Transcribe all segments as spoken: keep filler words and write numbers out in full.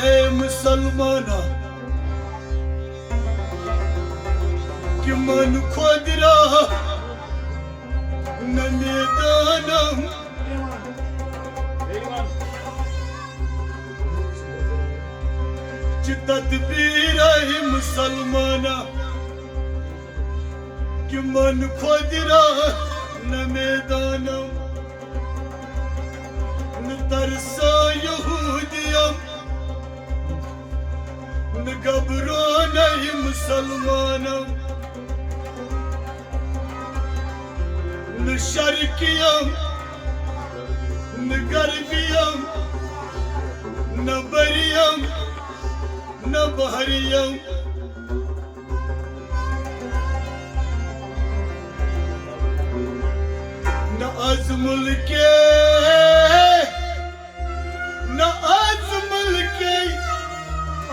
A مسلمانا، کمن خۄد را نہ میدانم، چہ تدبیر اے مسلمانا، کمن خۄد را نہ میدانم، نہ ترسان یہودیم، نہ گبران اے مسلمانم، نہ شرقیم، نہ غربیم، نہ بریم، نہ بحریم۔ نہ از ملکے، نہ از ملکے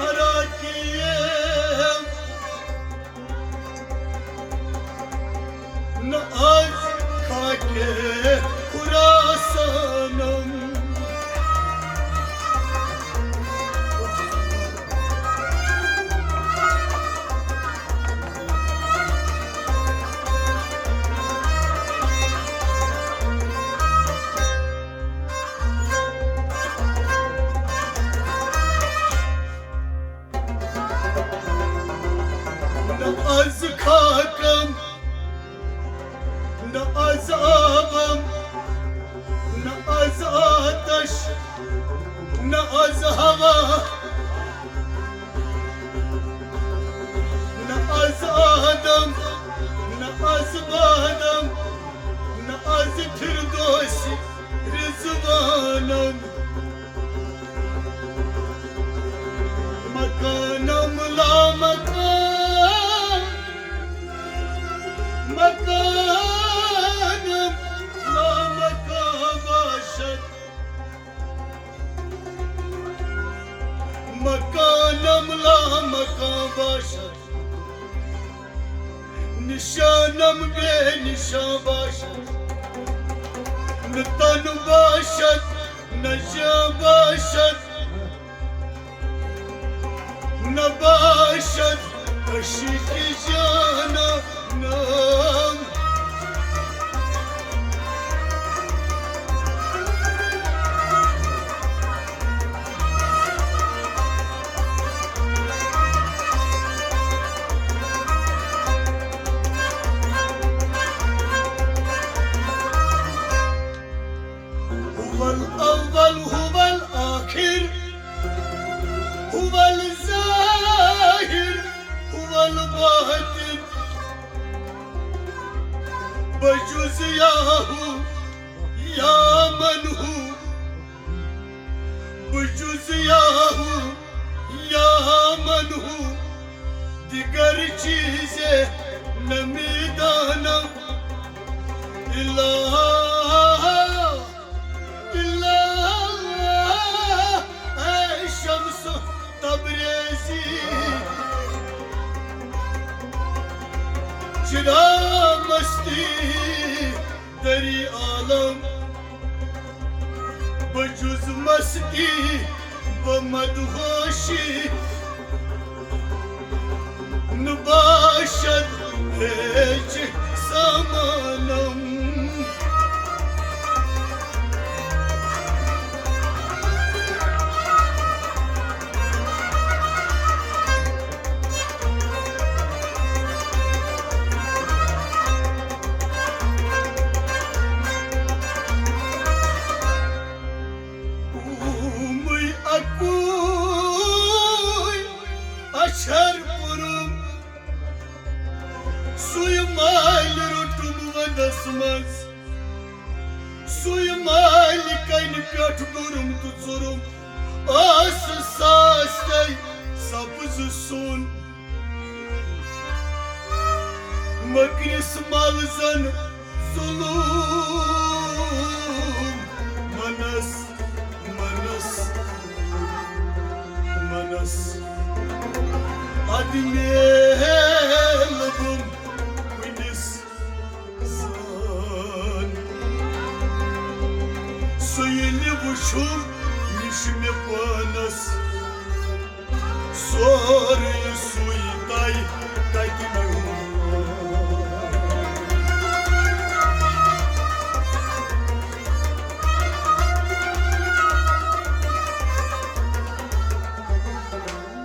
عراقی، نہ از خاکے خراسانم۔ نہ از خاکم، نہ از آبم، نہ از آتش، نہ از ہوا، نہ از آدم، نہ از بادم، نہ از فردوس رضوانم۔ مکانم لا مکان، مکانم لا مکان باشد، مکانم لا مکان باشد، نشانم بے نشان باشد، نہ تن باشد، نہ جان باشد، نہ باشد عشق جانانم۔ هو الأول، هو الآخر، هو الظاهر، هو الباطن۔ بجز یا هو یا من هو، بجز یا هو یا من هو، دیگر چیز نمی‌دانم. الا، الا، ای شمس تبریزی، چرا مستی دری عالم، بجز مستی و مدهوشی نباشد هیچ سامانم. اومُے اَکُے اَچھر پوٚرُم، سُے مالہِ روٚٹُم وَندَس منٛز، سُے مالہِ کَنہِ پٮ۪ٹھ گوٚرُم تہٕ ژوٚرُم، ٲسہٕ ساس تَے سَبٕز سۄن۔ مٔکرِس مَلزَن ظلم منَس، منَس، منَس۔ اَدٕ میل بُم کُنِس زان۔ سُہ ییٚلہِ وُچھُم، یہِ چھُ مےٚ پانَس۔